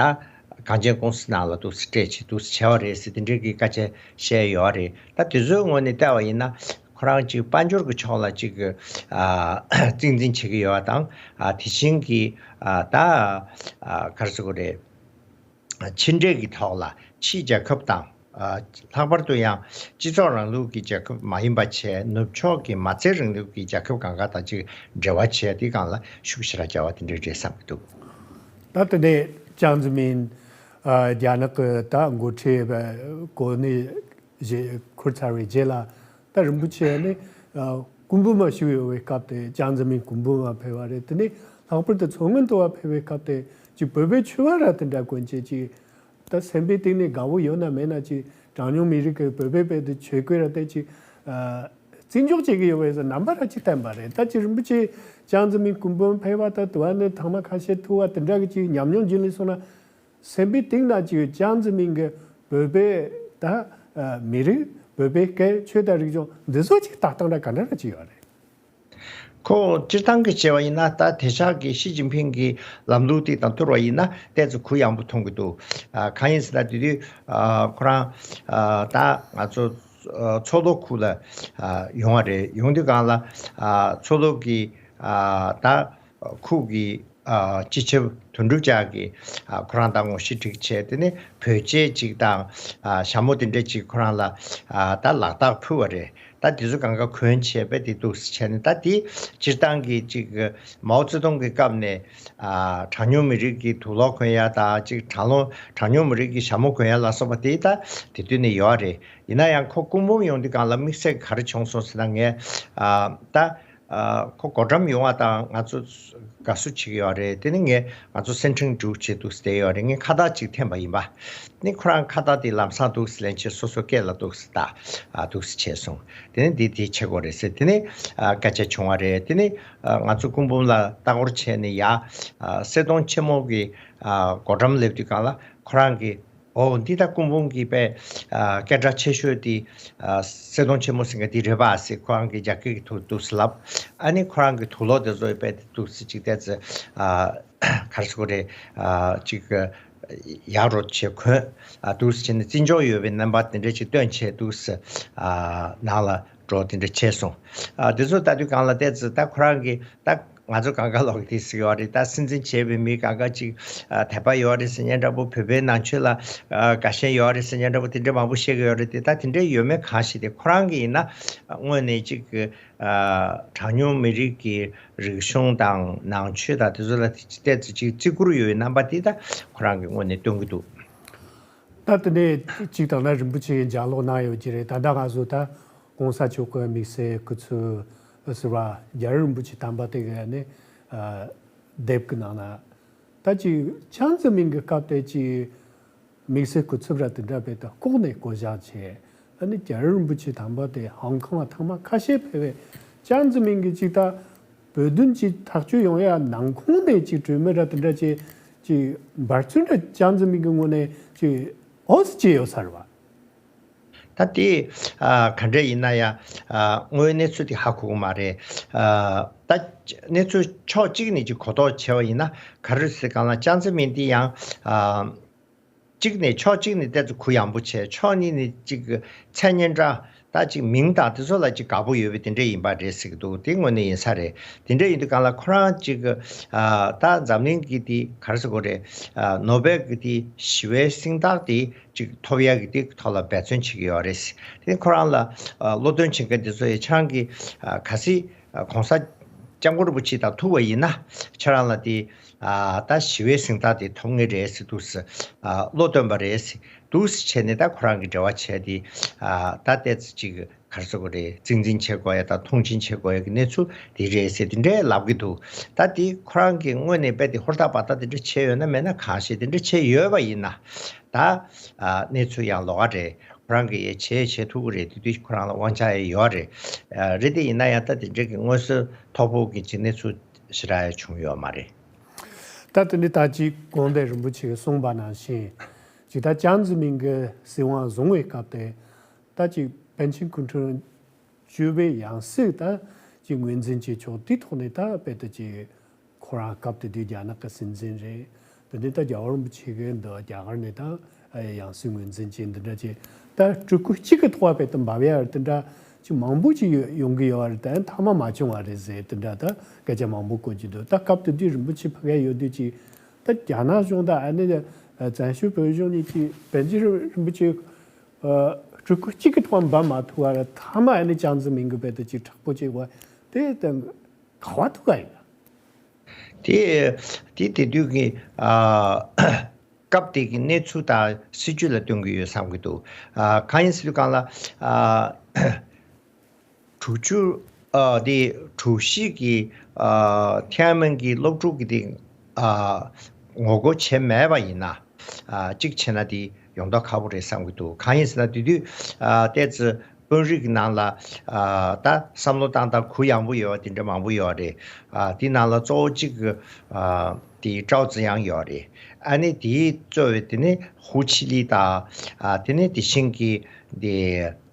ད་གངས་ཅན་ཀུང་སི་ནང་ལ་འདུག་སེ་སྤྲད་བྱས་འདུག་སེ་བྱས་པ་རེད་ཟེར་དེ་འདྲའི་གི་སྐད་ཆ་བཤད་ཡོད་རེད། ད་དེ་ཚོའི་ངོས་ནས་བལྟས་པ་ཡིན་ན་ཁོ་རང་གཅིག་དཔལ་འབྱོར་གྱི་ཕྱོགས་ལ་གཅིག་གི་གཙིགས་འཛིན་བྱེད་ཀྱི་ཡོད་པ་དང་། དེ་བཞིན་གྱི་ད་ག་རེ་ཟེར་དགོས་རེད། ཕྱི་འབྲེལ་གྱི་ཐོག་ལ་ཕྱིའི་རྒྱལ་ཁབ་དང་། ལྷག་པར་དུ་ཡང་སྤྱི་ཚོགས་རིང་ལུགས་ཀྱི་རྒྱལ་ཁབ་མ་ཡིན་པ་བྱས་ནུབ་ཕྱོགས་ཀྱི་མ་རྩའི་རིང་ལུགས་ཀྱི་རྒྱལ་ཁབ་གང་ག་དང་གཅིག་འབྲེལ་བ་བྱས་དེ་སྒང་ལ་ཤུགས་ཆེ་ར་རྒྱག་པ་དེ་འདྲ་རེད་བསམ་གྱི་འདུག་ད་དེ་ནས་ཅང་ཙེ་མིན་རྒྱ་ནག་གི་ད་འགོ་ཁྲིད་གོ་གནས་བཞེས་འཁུར་ཚར་བའི་རྗེས་ལ། ད་རིན་པོ་ཆེ་ནི་སྐུ་འབུམ་མ་བཞུགས་ཡོད་པའི་སྐབས་དེ་ཅང་ཙེ་མིན་སྐུ་འབུམ་མ་ཕེབས་པ་རེད། དེ་ནས་ལྷག་པར་དུ་མཚོ་སྔོན་དུ་བ་ཕེབས་པའི་སྐབས་དེ་ཅིག་བོད་པའི་ཆོས་པ་ར་དེ་འདྲ་དཀོན་ཆེ་ཅིག་ད་སེམས་པའི་གཏིང་ནས་དགའ་བོ་ཡོད་ན་མེད་ན་ཅིག་གྲངས་ཉུང་མི་རིགས་ཀྱི་བོད་པའི་བོད་དུ་ཆོས་གོས་ར་དེ་ཅིག་བརྩི་འཇོག་བྱེད་ཀྱི་ཡོད་པའི་རྣམ་པ་ར་ཅིག་བསྟན་པ་རེད། ད་ཅིག་རིན་པོ་ཆེ་ཅང་ཙེ་མིན་སྐུ་འབུམ་ཕེབས་པ་ད་དུ་བ་ནས་ཐེངས་མ་ཁ་ཤས་ཐུག་པ་དེ་འདྲ་གི་ཅིག་ཉམས་མྱོང་བརྒྱུད་ལས་སོང་ན། སེམས་པའི་གཏིང་ན་ཅིག་ཅང་ཙེ་མིན་གྱི་བོད་པའི་ད་མི་རིགས་བོད་པའི་སྐད་ཆོས་དང་རིག་གཞུང་འདི་ཚོ་ཅིག་ལྟ་སྟངས་ར་ག་འདྲ་ར་ཅིག་ཡོད་རེད། ཁོ་སྤྱིར་བཏང་གི་བྱས་པ་ཡིན་ན་ད་དེང་སང་གི་ཞི་ཅིན་ཕིང་གི་ལམ་ལུགས་དེ་དང་བསྟུར་བ་ཡིན་ན་ཏོག་ཙམ་གུ་ཡངས་པོ་མཐོང་གི་འདུག་གང་ཡིན་ཟེར་ན་དེ་དུས་ཁོ་རང་ད་ང་ཚོ་མཚོ་ལྷོ་ཁུལ་ལ་ཡོང་བ་རེད། ཡོང་དུས་སྒང་ལ་མཚོ་ལྷོ་གི་ད་ཁུལ་གྱི་སྤྱི་ཁྱབ་དོན་གྲུབ་ལྕགས་ཀྱིས་ཁོ་རང་དང་ངོ་ཤེས་འགྲིག་བྱས། དེ་ནས་བོད་ཆས་ཅིག་དང་ཞྭ་མོ་དེ་འདྲ་ཅིག་ཁོ་རང་ལ་ད་ལག་རྟགས་ཕུལ་བ་རེད། ད་དེ་ཚོ་གང་ག་གོན་བྱས་པས་དེ་འདུག་སེ་བྱས་ནས། ད་དེ་སྤྱིར་བཏང་གི་ཅིག་མའོ་ཙེ་ཏུང་གི་སྐབས་ནས་གྲངས་ཉུང་མི་རིགས་ཀྱི་དུག་ལོག་གོན་ཡ་དང་ཅིག་གྲངས་ལོ་གྲངས་ཉུང་མི་རིགས་ཀྱི་ཞྭ་མོ་གོན་ཡ་ལ་སོགས་པ་དེ་ད་དེ་དུས་ནས་ཡོད་རེད། ཡིན་ན་ཡང་ཁོ་སྐུ་འབུམ་ཡོང་དུས་སྒང་ལ་དམིགས་བསལ་ག་རེ་བྱུང་སོང་ཟེར་ན། ངས་ད་ཁོ་སྒོ་འགྲམ་ཡོང་བ་དང་ང་ཚོ་དགའ་བསུ་བྱེད་ཀྱི་ཡོད་རེད། དེ་ནི་ངས་ང་ཚོ་སེ་འབྲུ་བྱེད་འདུག་ཟེར་ཡོད་རེད། ངས་ཁ་བཏགས་ཅིག་འཐེན་པ་ཡིན་པ། ནི་ཁོ་རང་ཁ་བཏགས་དེ་ལམ་སང་འདུག་སེ་ལེན་བྱས་སོ་སོ་སྐད་ལ་འདུག་སེ་ད་འདུག་སེ་བྱས་སོང་། དེ་ནི་འདི་དེ་བྱེད་དགོས་རེད་ཟེར། དེ་ནི་སྐད་ཆ་བྱུང་བ་རེད། དེ་ནི་ང་ཚོ་སྐུ་འབུམ་ལ་ལྟ་སྐོར་བྱས་ནས་ཡ་གསེར་སྡོང་ཆེན་མོ་གི་སྒོ་འགྲམ་སླེབས་དུས་སྒང་ལ་ཁོ་རང་གིས། ཨོ་འདི་ད་སྐུ་འབུམ་གྱི་པའི་སྐད་གྲགས་ཆེ་ཤོས་དེ་གསེར་སྡོང་ཆེན་མོ་ཟེར་མཁན་དེ་རེད་པ་ཟེར་ཁོ་རང་གིས་རྒྱ་སྐད་ཀྱི་ཐོག་འདུག་སེ་ལབ། ཨ་ནི་ཁོ་རང་གི་དུག་ལོག་དེ་ཚོ་པའི་དེ་འདུག་སེ་ཅིག་བལྟས་ཚེ་ག་རེ་ཟེར་དགོས་རེད། ཅིག་ཡག་རོ་བྱས་གོན་འདུག་སེ་བྱས་ནས་བརྩི་འཇོག་ཡོད་པའི་རྣམ་པ་དེ་འདྲ་ཅིག་སྟོན་བྱས་འདུག་སེ་ནང་ལ་འགྲོ་དེ་འདྲ་བྱས་སོང་། དེ་ཚོ་ལྟ་དུས་སྒང་ལ་བལྟས་ཚེ་ད་ཁོ་རང་གིས་ད། ང་ཚོ་གང་ག་ལོག་དེ་ཟེར་ཡོད་རེད། ད་སྲིད་འཛིན་བྱས་པའི་མི་གང་ག་ཅིག་དད་པ་ཡོད་རེད་ཟེར་མཁན་འདྲ་པོ། བོད་པའི་ནང་ཆོས་ལ་དགའ་ཞེན་ཡོད་རེད་ཟེར་མཁན་འདྲ་པོ་དེ་འདྲ་མང་པོ་བཤད་ཀྱི་ཡོད་རེད་དེ། ད་དེ་འདྲ་ཡོད་མེད་གང་ཤེས་དེ། ཁོ་རང་གིས་ཡིན་ན་དངོས་གནས་ཅིག་གྲངས་ཉུང་མི་རིགས་ཀྱི་རིག་གཞུང་དང་ནང་ཆོས་དང་དེ་ཚོ་ལ་བལྟས་ཚེ་ཅིག་བརྩི་བཀུར་ཡོད་པའི་རྣམ་པ་དེ་ད་ཁོ་རང་གིས་དངོས་གནས་སྟོན་གྱི་འདུག་ད་དེ་ནས་ཅིག་དང་ན་རིན་པོ་ཆེ་གིས་ལྗགས་ཀློག་གནང་ཡོད་ཀྱི་རེད། ད་ལྟ་ང་ཚོ་ད་༸གོང་ས་མཆོག་གི་དམིགས་བསལ་སྐུ་ཚབ་ཟུར་པ་རྒྱལ་བ་རིན་པོ་ཆེ་དམ་པ་དེ་ག་ནས་དེབ་ཀྱི་ནང་ན་ད་ཅིག་ཅང་ཙེ་མིན་གྱི་སྐབས་དེ་ཅིག་དམིགས་བསལ་སྐུ་ཚབ་ར་དེ་འདྲ་བས་ད་ལྐོག་ནས་བསྐོ་བཞག་བྱས། ཨ་ནི་རྒྱལ་བ་རིན་པོ་ཆེ་དམ་པ་དེ་ཧོང་ཀོང་ལ་ཐེངས་མ་ཁ་ཤས་ཕེབས་པས་ཅང་ཙེ་མིན་གྱི་ཅིག་ད་བོད་དོན་ཅིག་ཐག་གཅོད་ཡོང་ཡ་ནང་ཁོངས་ནས་ཅིག་གྲོས་མོལ་ར་དེ་འདྲ་ཅིག་ཅིག་འབད་བརྩོན་ར་ཅང་ཙེ་མིན་གྱི་ངོས་ནས་ཅིག་ཨོ་ཙི་བྱས་ཡོད་ས་རེད་བ། ད་དེ་ག་འདྲ་ཡིན་ན་ཡང་དངོས་གནས་ཚུལ་དེ་ཧ་གོ་གི་མ་རེད། ད་གནས་ཚུལ་ཕྱོགས་གཅིག་ནས་ཅིག་གོ་རྟོགས་བྱས་པ་ཡིན་ན་ག་རེ་ཟེར་གང་ལ་ཅང་ཙེ་མིན་དེ་ཡང་གཅིག་ནས་ཕྱོགས་གཅིག་ནས་ཏོག་ཙམ་གུ་ཡངས་པོ་བྱས། ཕྱོགས་གཉིས་ནས་ཅིག་མཚན་སྙན་གྲགས་ད་ཅིག་མིང་དང་དེ་ཚོ་ལ་ཅིག་དགའ་པོ་ཡོད་པའི་དེ་འདྲ་ཡིན་པ་རེད་ཟེར་གྱི་འདུག་དེ་དངོས་གནས་ཡིན་ས་རེད། དེ་འདྲ་ཡིན་དུས་གང་ལ་ཁོ་རང་ཅིག་ད་འཛམ་གླིང་གི་དེ་ག་རེ་ཟེར་དགོས་རེད། ནོ་བེལ་གྱི་དེ་ཞི་བའི་གཟེངས་རྟགས་དེ་ཅིག་ཐོབ་ཡག་གི་དེ་ཐོག་ལ་འབད་བརྩོན་བྱེད་ཀྱི་ཡོད་རེད། དེ་ཁོ་རང་ལ་བློ་འདོན་བྱེད་མཁན་དེ་ཚོ་ཡི་ཁྱེད་རང་གིས་གལ་སྲིད་༸གོང་ས་༸སྐྱབས་མགོན་རིན་པོ་ཆེ་དང་ཐུག་པ་ཡིན་ན་ཁྱེད་རང་ལ་དེ་ད་ཞི་བའི་གཟེངས་རྟགས་དེ་ཐོབ་ངེས་རེད་ཟེར་འདུག་སེ་བློ་བཏོན་པ་རེད་ཟེར་འདུག་སེ་བྱས་ནས་ད་ཁོ་རང་གིས་འབྲེལ་བ་བྱས་ཏེ་ད་ཏོག་ཙམ་ཅིག་ག་རེ་ཟེར་དགོས་རེད། གཙིགས་འཛིན་བྱེད་དགོས་ཡ་དང་མཐོང་ཆེན་བྱེད་དགོས་ཡ་གི་གནས་ཚུལ་དེ་རེད་ཟེར་དེ་འདྲའི་ལབ་ཀྱི་འདུག་ད་དེ་ཁོ་རང་གིས་དངོས་གནས་དཔེ་དེ་ཧུར་ཐག་བ་ཐག་དེ་འདྲ་བྱས་ཡོད་ན་མེད་ན་གང་ཤེས། དེ་འདྲ་བྱས་ཡོད་པ་ཡིན་ན་ད་གནས་ཚུལ་ཡང་ལོགས་ཀ་རེད། ཁོ་རང་གིས་ཡ་བྱས་བྱེད་ཐུབ་ཀྱི་རེད། དེ་དུས་ཁོ་རང་ལ་དབང་ཆ་ཡ་ཡོད་རེད། རེད་དེ་ཡིན་ན་ཡང་ད་དེ་འདྲའི་གི་མངོན་གསལ་དོད་པོ་གི་ཅིག་གནས་ཚུལ་ཞེ་དྲག་ཡ་བྱུང་ཡོད་མ་རེད། ད་དེ་ནི་ད་ཅིག་དགོངས་དོན་རིན་པོ་ཆེས་གསུངས་པ་ནང་བཞིན་ཅིག་ད་ཅང་ཙེ་མིན་གྱི་སྲིད་དབང་བཟུང་བའི་སྐབས་དེ། ད་ཅིག་པཎ་ཆེན་སྐུ་ཕྲེང་བཅུ་པའི་ཡང་སྲིད་ད་ཅིག་ངོས་འཛིན་བྱེད་ཕྱོགས་དེའི་ཐོག་ནས་ད་དཔེ་ད་ཅིག་ ཁོ་རང་སྐབས་དེ་དུས་རྒྱ་ནག་གི་སྲིད་འཛིན་རེད། དེ་ནས་ད་རྒྱལ་བ་རིན་པོ་ཆེ་གིས་འདི་རྒྱ་གར་ནས་ད་ཡང་སྲིད་ངོས་འཛིན་བྱས་འདི་འདྲ་བྱས། ད་སྤྲུལ་སྐུ་གཅིག་གི་ཐོག་བས་དུ་འབབ་ཡ་དེ་འདྲ་ཅིག་མང་པོ་ཅིག་ཡོང་གི་ཡོད་རེད། ད་མཐའ་མ་མ་བྱུང་བ་རེད་ཟེར་དེ་འདྲ་ད་སྐད་ཆ་མང་པོ་གོ་གི་འདུག་ད་སྐབས་དེ་དུས་རིན་པོ་ཆེ་ཕ་གིར་ཡོད་དུས་ཅིག་ད་རྒྱ་ནག་གཞུང་དང་ཨ་ནི་བཙན་བྱོལ་བོད་གཞུང་གཉིས་ཀྱིས་པཎ་ཆེན་རིན་པོ་ཆེ་སྤྲུལ་སྐུ་གཅིག་གི་ཐོག་འབབ་མ་ཐུབ་པར་མཐའ་མ་ཨ་ནི་ཅང་ཙེ་མིན་གྱི་བས་དུ་ཅིག་དྲག་པོ་བྱས་པ་དེ་ད་ག་བ་ཐུག་ག་ཡིན། དེ་དེ་དེ་དུས་ཀྱི་ཨ་སྐབས་དེ་གི་གནས་ཚུལ་དང་སྲིད་བྱུས་ལ་སྟོན་གྱི་ཡོད་བསམ་གྱི་འདུག་ཨ་གང་ཡིན་ཟེར་དུས་གང་ལ་ཨ་དྲུག་ཅུ་ཨ་དེ་དྲུག་བཞི་གི་ཨ་ཐའེ་ཝན་གྱི་སློབ་ཕྲུག་གི་དེ་ཨ་ངོ་རྒོལ་བྱས་མེད་པ་ཡིན་ན། ཨ་གཅིག་བྱས་ན་དེ་ཡོང་མདོག་ཁ་པོ་རེད་བསམ་གྱི་འདུག་གང་ཡིན་ཟེར་ན་དེ་དུས་ཨ་ཏོག་ཙམ་དཔོན་རིགས་ཀྱི་ནང་ལ་ཨ་ད་བསམ་བློ་བཏང་སྟངས་གུ་ཡངས་པོ་ཡོད་པ་དེ་འདྲ་མང་པོ་ཡོད་རེད། ཨ་དེ་ནང་ལ་གཙོ་བོ་གཅིག་གི་ཨ་དེ་ཀྲའོ་ཙི་ཡང་ཡོད་རེད། ཨ་ནི་དེའི་གཙོ་བའི་དེ་ནི་ཧུའུ་ཆི་ལི་དང་ཨ་དེ་ནི་དེ་བཞིན་གྱི་དེ་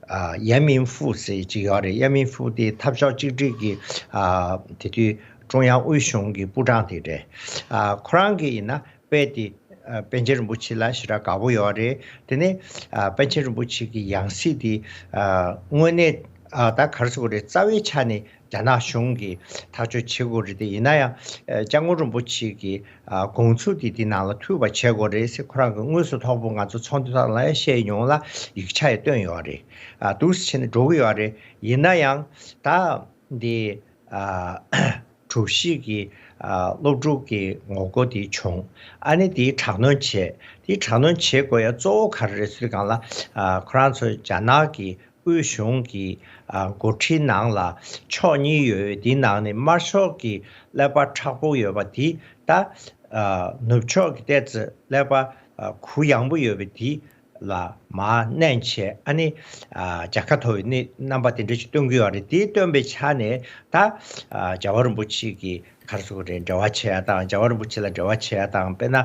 ཨ་ཡན་མིན་ཧྥུ་ཟེར་གཅིག་ཡོད་རེད། ཡན་མིན་ཧྥུ་དེ་འཐབ་ཕྱོགས་གཅིག་སྒྲིལ་གྱི་ཨ་དེ་དུས་ཀྲུང་དབྱང་དབུས་གཞུང་གི་པུའུ་ཀྲང་དེ་རེད། ཨ་ཁོ་རང་གིས་ཡིན་ན། དཔེ་དེ་ཨ་པཎ་ཆེན་རིན་པོ་ཆེ་ལ་ཞེ་དྲག་དགའ་པོ་ཡོད་རེད། དེ་ནས་ཨ་པཎ་ཆེན་རིན་པོ་ཆེ་གི་ཡང་སྲིད་དེ་ཨ་དངོས་གནས་ཨ་ད་ག་རེ་ཟེར་དགོས་རེད། རྩ་བའི་ཆ་ནས་རྒྱ་ནག་གཞུང་གིས་ཐག་གཅོད་བྱེད་དགོས་རེད། དེ་ཡིན་ན་ཡང་ཨ་སྐྱབས་མགོན་རིན་པོ་ཆེ་གི་ཨ་དགོངས་ཚུལ་དེ་དེ་ནང་ལ་ཐུག་པ་བྱེད་དགོས་རེད་ཟེར་ཁོ་རང་གིས་དངོས་སུ་ཐོག་པོ་ང་ཚོ་ཚོགས་འདུ་ཐོག་ལ་ཡང་བཤད་མྱོང་ལ་ཡིག་ཆ་ཡང་བཏོན་ཡོད་རེད། ཨ་འདུག་སེ་བྱས་ནས་འགྲོ་གི་ཡོད་རེད། ཡིན་ན་ཡང་ད་འདི་ཨ་དྲུག་བཞི་གི་ཨ་སློབ་ཕྲུག་གི་ངོ་རྒོལ་དེ་བྱུང་། ཨ་ནི་དེའི་དྲག་གནོན་བྱས། དེའི་དྲག་གནོན་བྱེད་དགོས་ཡ་གཙོ་བོ་ག་རེ་རེད་ཟེར་དུས་སྒང་ལ་ཨ་ཁོ་རང་ཚོ་རྒྱ་ནག་གི་དབུས་གཞུང་གི་ཨ་འགོ་ཁྲིད་ནང་ལ་ཕྱོགས་གཉིས་ཡོད། དེའི་ནང་ནས་དམར་ཕྱོགས་ཀྱི་ཀླད་པ་མཁྲེགས་པོ་ཡོད་པ་དེ་ད་ཨ་ནུབ་ཕྱོགས་ཀྱི་ཏོག་ཙམ་ཀླད་པ་ཨ་གུ་ཡངས་པོ་ཡོད་པ་དེ། ལ་མར་མནན་བྱས། ཨ་ནི་ཨ་རྒྱལ་ཁ་ཐོབ་པའི་གནས་རྣམ་པ་དེ་འདྲ་ཞིག་སྟོན་གྱི་ཡོད་རེད། དེ་སྟོན་པའི་ཆ་ནས་ད་ཨ་རྒྱལ་བ་རིན་པོ་ཆེ་གི་ག་རེ་ཟེར་དགོས་རེད། འབྲེལ་བ་བྱེད་ཡ་དང་། རྒྱལ་བ་རིན་པོ་ཆེ་ལ་འབྲེལ་བ་བྱེད་ཡ་དང་། དཔེར་ན་ཨ་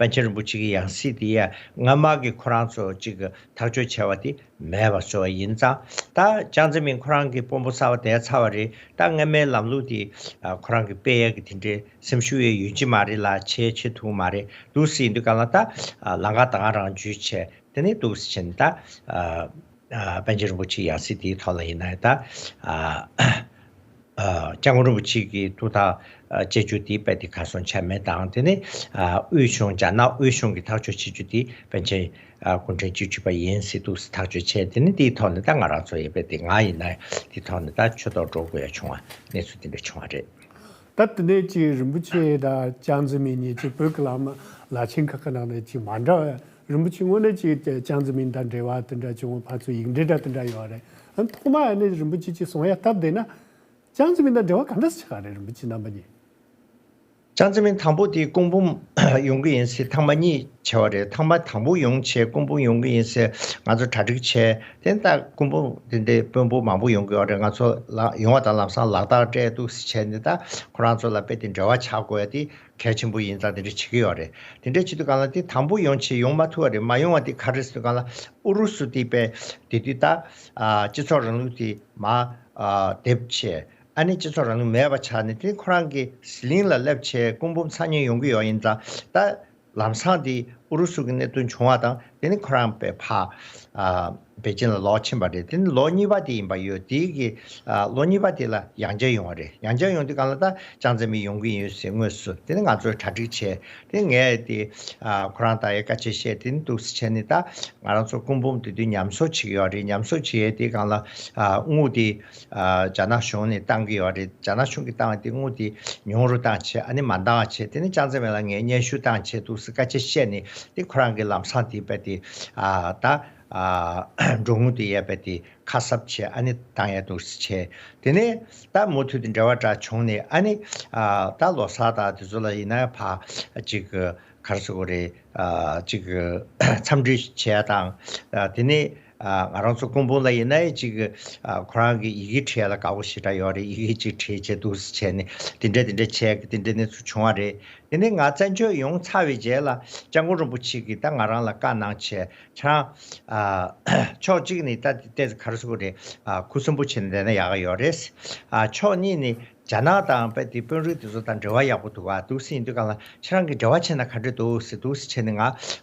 པཎ་ཆེན་རིན་པོ་ཆེ་གི་ཡང་སྲིད་དེ་ཡ་སྔ་མ་གི་ཁོ་རང་ཚོ་གཅིག་གི་ཐག་གཅོད་བྱས་པ་དེ་མེད་པ་བཟོ་བ་ཡིན་ཙང་། ད་ཅང་ཙེ་མིན་ཁོ་རང་གི་དཔོན་པོ་གསར་པ་བསྡད་ཚར་བ་རེད། ད་སྔ་མའི་ལམ་ལུགས་དེ་ཨ་ཁོ་རང་གི་སྤེལ་ཡ་གི་དེ་འདྲའི་སེམས་ཤུགས་ཡོད་ཀྱི་མ་རེད་ལ། བྱེད་བྱེད་ཐུབ་མ་རེད། འདུག་སེ་ཡིན་དུས་སྒང་ལ་ད་ཨ་ལམ་ཁ་ད་ག་རང་འཇུས་བྱས། དེ་ནས་འདུག་སེ་བྱས་ནས་ད་ཨ་ཨ་པཎ་ཆེན་རིན་པོ་ཆེའི་ཡང་སྲིད་དེའི་ཐོག་ལ་ཡིན་ན་ད་ཨ་ཨ་སྐྱབས་མགོན་རིན་པོ་ཆེ་གི་ཐུགས་ཐག་ཨ་བཅད་རྒྱུ་དེ་རྦད་དེ་གར་སོང་བྱས་མེད་དང་། དེ་ནས་ཨ་དབུས་གཞུང་། རྒྱ་ནག་དབུས་གཞུང་གི་ཐག་གཅོད་བྱེད་རྒྱུ་དེ་པཎ་ཆེན་ཨ་སྐུ་ཕྲེང་བཅུ་གཅིག་པ་ཡིན་ཟེར་འདུག་སེ་ཐག་གཅོད་བྱས། དེ་ནས་དེའི་ཐོག་ནས་ད་ང་རང་ཚོ་ཡི་རྦད་དེ་ང་ཡིན་ན་དེའི་ཐོག་ནས་ད་ཆོས་ཐོག་འགྲོ་དགོས་ཡ་བྱུང་བ། གནས་ཚུལ་དེ་འདྲ་བྱུང་བ་རེད། ད་དེ་ནས་ཅིག་རིན་པོ་ཆེ་དང་ཅང་ཙེ་མིན་གཉིས་ཅིག་བོད་ཀྱི་བླ་མ་བླ་ཆེན་ཁག་གི་ནང་ནས་ཅིག་མ་འདྲ་བ། རིན་པོ་ཆེ་དངོས་གནས་ཅིག་ཅང་ཙེ་མིན་དང་འབྲེལ་བ་དེ་འདྲ་བྱུང་བ། ཕར་ཚུར་ཡིག་འབྲེལ་འདྲ་དེ་འདྲ་ཡོད་རེད། ཨ་ཐོག་མ་ཨ་ནི་རིན་པོ་ཆེ་ཅིག་གསུང་ཡ་སྟབས་བདེ་ན། ཅང་ཙེ་མིན་དང་འབྲེལ་བ་ག་འདྲ་ཆགས་རེད། རིན་པོ་ཆེ་རྣམ་པ་གཉིས། ཅང་ཙེ་མིན་དང་པོ་དེ་སྐུ་འབུམ་ཡོང་གི་ཡིན་ཟེར་ཐེངས་མ་གཉིས་བྱས་པ་རེད། ཐེངས་མ་དང་པོ་ཡོང་བྱས་སྐུ་འབུམ་ཡོང་གི་ཡིན་ཟེར་ང་ཚོ་གྲ་སྒྲིག་བྱས། དེ་ནས་ད་སྐུ་འབུམ་དེ་འདྲའི་དཔོན་པོ་མང་པོ་ཡོང་གི་ཡོད་རེད། ང་ཚོ་ལ་ཡོང་བ་དང་ལམ་སང་ལག་རྟགས་སྤྲད་འདུག་སེ་བྱས་ནས་ད་ཁོ་རང་ཚོ་ལ་རྦད་དེ་འབྲེལ་བ་ཆགས་དགོས་ཡ་དེ་གལ་ཆེན་པོ་ཡིན་ཙང་དེ་འདྲ་བྱེད་ཀྱི་ཡོད་རེད། དེ་འདྲ་བྱེད་དུས་སྒང་ལ་དེ་དང་པོ་ཡོང་བྱས་ཡོང་མ་ཐུབ་པ་རེད། མ་ཡོང་བ་དེ་ག་རེ་ཟེར་དུས་སྒང་ལ་ཨུ་རུ་སུ་དེ་དཔེ་དེ་དུས་ད་ཨ་སྤྱི་ཚོགས་རིང་ལུགས་དེ་མར་ཨ་དེབ་བྱས། ཨ་ནི་སྤྱི་ཚོགས་རིང་ལུགས་མེད་པ་ཆགས་ནས། དེ་ཁོ་རང་གི་ཟི་ལིང་ལ་སླེབས་བྱས་སྐུ་འབུམ་འཚོགས་མཁན་ཡོང་གི་ཡོད་ཡིན་ཙང་། ད་ལམ་སང་དེ་ཨུ་རུ་སུ་གི་གནད་དོན་བྱུང་བ་དང་། དེ་ནི་ཁོ་རང་དཔེ་ཕར་ཨ་པེ་ཅིན་ལ་ལོག་ཕྱིན་པ་རེད། དེ་ནི་ལོ་གཉིས་པ་དེ་ཡིན་པ་ཡོད། དེའི་གི་ཨ་ལོ་གཉིས་པ་དེ་ལ་ཡང་བསྐྱར་ཡོང་བ་རེད། ཡང་བསྐྱར་ཡོང་དུས་སྒང་ལ་ད་ཅང་ཙེ་མིན་ཡོང་གི་ཡོད་ཟེར་དངོས་སུ། དེ་ནི་ང་ཚོས་གྲ་སྒྲིག་བྱས། དེ་ངས་དེ་ཨ་ཁོ་རང་དང་ཡ་སྐད་ཆ་བཤད། དེ་ནི་འདུག་སེ་བྱས་ནས་ད་ང་རང་ཚོ་སྐུ་འབུམ་དེ་དུས་ཉམས་གསོ་བྱེད་ཀྱི་ཡོད་རེད། ཉམས་གསོ་བྱེད་ཡས་དེའི་སྒང་ལ་ཨ་དངུལ་དེ་ཨ་རྒྱ་ནག་གཞུང་ནས་བཏང་གི་ཡོད་རེད། རྒྱ་ནག་གཞུང་གིས་བཏང་བ་དེ་དངུལ་དེ་ཉུང་རུ་བཏང་བྱས། ཨ་ནི་མ་འདང་བ་བྱས། དེ་ནི་ཅང་ཙེ་མིན་ལ་ངས་སྙན་ཞུ་བཏང་བྱས་འདུག་སེ་སྐད་ཆ་བཤད་ནས། དེ་ཁོ་རང་གི་ལམ་སང་དེ་རྦད་དེ་ཨ་ད་ཨ་འགྲོ་དངུལ་དེ་ཡས་རྦད་དེ་ཁ་གསབ་བྱས། ཨ་ནི་བཏང་ཡས་འདུག་སེ་བྱས། དེ་ནས་ད་མུ་མཐུད་དེ་འབྲེལ་བ་འདྲ་བྱུང་ནས། ཨ་ནི་ཨ་ད་ལོ་གསར་དང་དེ་ཚོ་ལ་ཡིན་ན་ཕར་ཅིག་ག་རེ་ཟེར་དགོས་རེད། ཨ་ཅིག་འཚམས་འདྲི་བྱས་དང་། ཨ་དེ་ནས་ཨ་ང་རང་ཚོ་སྐུ་འབུམ་ལ་ཡིན་ན་ཅིག་ཨ་ཁོ་རང་གི་ཡི་གེ་བྲིས་ལ་དགའ་པོ་ཞེ་དྲག་ཡོད་རེད། ཡི་གེ་ཅིག་བྲིས་བྱས་འདུག་སེ་བྱས་ནས། དེ་འདྲ་དེ་འདྲ་བྱས། དེ་འདྲ་གནས་ཚུལ་བྱུང་བ་རེད། དེ་ནས་ང་བཙན་བྱོལ་ཡོང་ཚར་བའི་རྗེས་ལ་སྐྱབས་མགོན་རིན་པོ་ཆེ་གིས་ད་ང་རང་ལ་བཀའ་གནང་བྱས། ཁྱེད་རང་ཨ་ཕྱོགས་གཅིག་ནས་ད་ཏོག་ཙམ་ག་རེ་ཟེར་དགོས་རེད། ཨ་ཁུ་སིམ་པོ་བྱས་ནས་བསྡད་ན་ཡག་ག་ཡོད་རེད། ཨ་ཕྱོགས་གཉིས་ནས་ རྒྱ་ནག་དང་དཔེ་དེ་དཔོན་རིགས་དེ་ཚོ་དང་འབྲེལ་བ་ཡག་པོ་འདུག་ག་འདུག་སེ་ཡིན་དུས་གང་ལ་ཁྱེད་རང་གིས་འབྲེལ་བ་བྱས་ན་ག་འདྲ་འདུག་ཟེར་འདུག་སེ་བྱས་ནས། ང་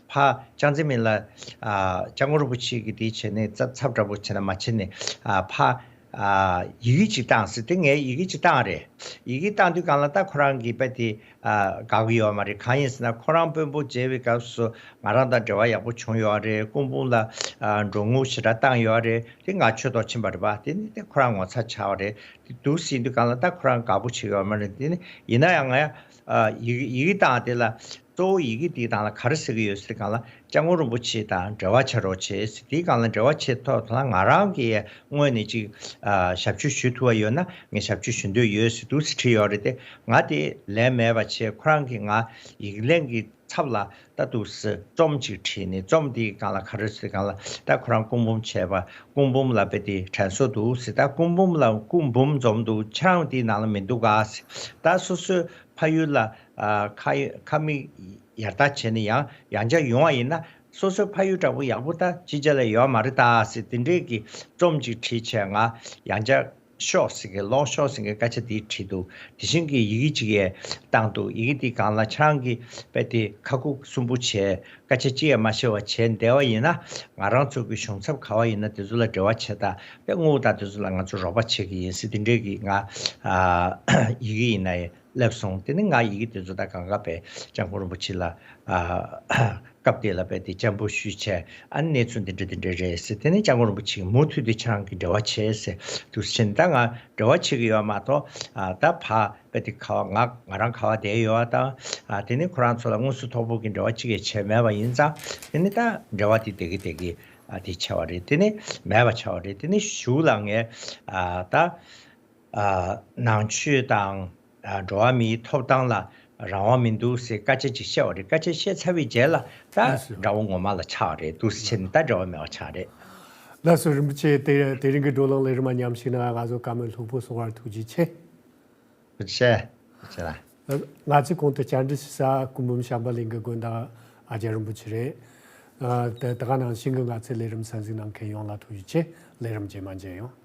ཕ་ཅང་ཙེ་མིན་ལ་ཨ་སྐྱབས་མགོན་རིན་པོ་ཆེ་གི་དེ་བྱས་ནས་ཚ་ཚབ་འདྲ་པོ་བྱས་ན་མ་བྱས་ནས། ཨ་ཕ་ཨ་ཡི་གེ་ཅིག་བཏང་ཟེར་ཏེ། ངས་ཡི་གེ་ཅིག་བཏང་རེད། ཡི་གེ་བཏང་དུས་གང་ལ་ད་ཁོ་རང་གིས་དཔེ་དེ་ཨ་དགའ་གི་ཡོད་མ་རེད། གང་ཡིན་ཟེར་ན་ཁོ་རང་དཔོན་པོ་མཇལ་བའི་སྐབས་སུ་ང་རང་དང་འབྲེལ་བ་ཡག་པོ་བྱུང་ཡོད་རེད། སྐུ་འབུམ་ལ་ཨ་འགྲོ་འོང་ཞེ་དྲག་བཏང་ཡོད་རེད། དེ་ང་ཆོས་ཐོག་ཕྱིན་པ་རེད་པ། དེ་ནི་དེ་ཁོ་རང་ངོ་ཚ་ཆགས་པ་རེད། དེ་འདུག་སེ་ཡིན་དུས་གང་ལ་ད་ཁོ་རང་དགའ་པོ་བྱེད་ཀྱི་ཡོད་མ་རེད། དེ་ནི་ཡིན་ན་ཡང་ང་ཡ་ཡི་གེ་ཡི་གེ་བཏང་དེ་ལ། གཙོ་བོ་ཡི་གེ་དེའི་ནང་ལ་ག་རེ་ཟེར་གྱི་ཡོད་ཟེར་གང་ལ། སྐྱབས་མགོན་རིན་པོ་ཆེ་དང་འབྲེལ་བ་བྱེད་རོགས་བྱེད་ཟེར། དེའི་སྒང་ལ་འབྲེལ་བ་བྱེད་ཐོག་ལ་ང་རང་གིས་ངོས་ནས་ཅིག་ཨ་ཞབས་ཞུ་ཞུ་ཐུབ་པ་ཡོད་ན་ངས་ཞབས་ཞུ་ཞུ་འདོད་ཡོད་ཟེར་འདུག་སེ་བྲིས་ཡོད་རེད་དེ། ང་དེ་ལན་མེད་པ་བྱས། ཁོ་རང་གིས་ང་ཡིག་ལན་གྱི་ཚབ་ལ་ད་འདུག་སེ་རྩོམ་ཅིག་བྲིས་ནས། རྩོམ་དེའི་སྒང་ལ་ག་རེ་ཟེར་གང་ལ། ད་ཁོ་རང་སྐུ་འབུམ་བྱས་པ། སྐུ་འབུམ་ལ་དཔེ་དེ་དྲན་གསོ་འདུག་ཟེར། ད་སྐུ་འབུམ་ལ་སྐུ་འབུམ་འཛོམས་འདུག་ཁྱེད་རང་དེའི་ནང་ལ་མི་འདུག་ག་ཟེར། ད་སོ་སོའི་ཕ་ཡུལ་ལ་ཨ་ཁ་ཁ་མིག་ཡར་ལྟ་བྱས་ནས་ཡང་ཡང་བསྐྱར་ཡོང་བ་ཡིན་ན། སོ་སོའི་ཕ་ཡུལ་འདྲ་པོ་ཡག་པོ་ད་ཅི་བྱ་ལ་ཡོད་མ་རེད་ད་ཟེར། དེ་འདྲས་ཀྱི་རྩོམ་ཅིག་བྲིས་བྱས། ང་ཡང་བསྐྱར་ཤོག་ཟེར་གི་ལོག་ཤོག་ཟེར་གི་སྐད་ཆ་དེ་བྲིས་འདུག་དེ་བཞིན་གྱི་ཡི་གེ་ཅིག་ཡང་བཏང་འདུག་ཡི་གེ་དེའི་སྒང་ལ་ཁྱེད་རང་གིས་དཔེ་དེ་ཁ་ཁུག་གསུམ་པོ་བྱས། སྐད་ཆ་ཅི་ཡང་མ་བཤད་པ་བྱས་བསྡད་པ་ཡིན་ན། ང་རང་ཚོ་གི་གཞུང་ཚབ་ག་བ་ཡིན་ན་དེ་ཚོ་ལ་འབྲེལ་བ་བྱེད་དང་། དཔེ་དངུལ་དང་དེ་ཚོ་ལ་ང་ཚོ་རོགས་པ་བྱེད་ཀྱི་ཡིན་ཟེར། དེ་འདྲས་ཀྱི་ང་ཨ་ཡི་གེ་ཡིན་ན་ཡང་སླེབས་སོང་། དེ་ནི་ང་ཡི་གེ་དེ་ཚོ་ད་གང་ག་དཔེ་སྐྱབས་མགོན་རིན་པོ་ཆེ་ལ་ཨ་སྐབས་དེ་ལ་དཔེ་དེ་སྤྱན་འབུལ་ཞུས་བྱས། ཨ་ནི་གནས་ཚུལ་འདི་འདྲ་འདི་འདྲ་རེད་ཟེར། དེ་ནི་སྐྱབས་མགོན་རིན་པོ་ཆེ་གིས་མུ་མཐུད་དེ་ཁྱེད་རང་གིས་འབྲེལ་བ་བྱས་ཟེར་འདུག་སེ་བྱས་ནས། ད་ང་འབྲེལ་བ་བྱེད་ཀྱི་ཡོད་མ་གཏོགས། ཨ་ད་ཕ་དཔེ་དེ་ག་བ་ང་ང་རང་ག་བ་བསྡད་ཡོད་དང་། ཨ་དེ་ནི་ཁོ་རང་ཚོ་ལ་དངོས་སུ་ཐོག་ཕུག་གི་འབྲེལ་བ་གཅིག་ཡང་བྱས་མེད་པ་ཡིན་ཙང་། དེ་ནི་ད་འབྲེལ་བ་དེ་བསྡད་ཀྱི་བསྡད་ཀྱི་ཨ་དེ་ཆགས་པ་རེད། དེ་ནི་མེད་པ་ཆགས་པ་རེད། དེ་ནི་གཞུག་ལ་ངས་ཨ་ད་ཨ་ནང་ཆོས་དང་ཨ་འགྲོ་བ་མིའི་ཐོབ་ཐང་ལ་རང་དབང་མི་འདུག་ཟེར་སྐད་ཆ་ཅིག་བཤད་པ་རེད། སྐད་ཆ་བཤད་ཚར་བའི་རྗེས་ལ་ད་ལགས་སོ། དགྲ་བོ་ངོ་མ་ལ་ཆགས་པ་རེད། འདུག་སེ་བྱས་ནས་ད་འབྲེལ་བ་མེད་པ་ཆགས་རེད། ལགས་སོ། རིན་པོ་ཆེ། དེ་དེ་རིང་གི་བགྲོ་གླེང་ལས་རིམ་མ་མཉམ་ཞུགས་གནང་བ་ང་ཚོ་བཀའ་མོལ་ལྷུག་པོ་གསུང་བར་ཐུགས་རྗེ་ཆེ། ཐུགས་རྗེ་ཆེ། ཐུགས་རྗེ་ཆེ་ལགས། ང་ཚོས་གོང་དུ་བཅར་འདྲི་ཞུ་ས་སྐུ་འབུམ་བྱམས་པ་གླིང་གི་དགོན་བདག་ཨ་ཅག་རིན་པོ་ཆེ་རེད། ཨ་དེ་དེ་ག་ནང་བཞིན་གྱི་ང་ཚོའི་ལས་རིམ་གསན་གཟིགས་གནང་མཁན་ཡོངས་ལ་ཐུགས་རྗེ་ཆེ། ལས་རིམ་རྗེས་མ་མཇལ་ཡོང་།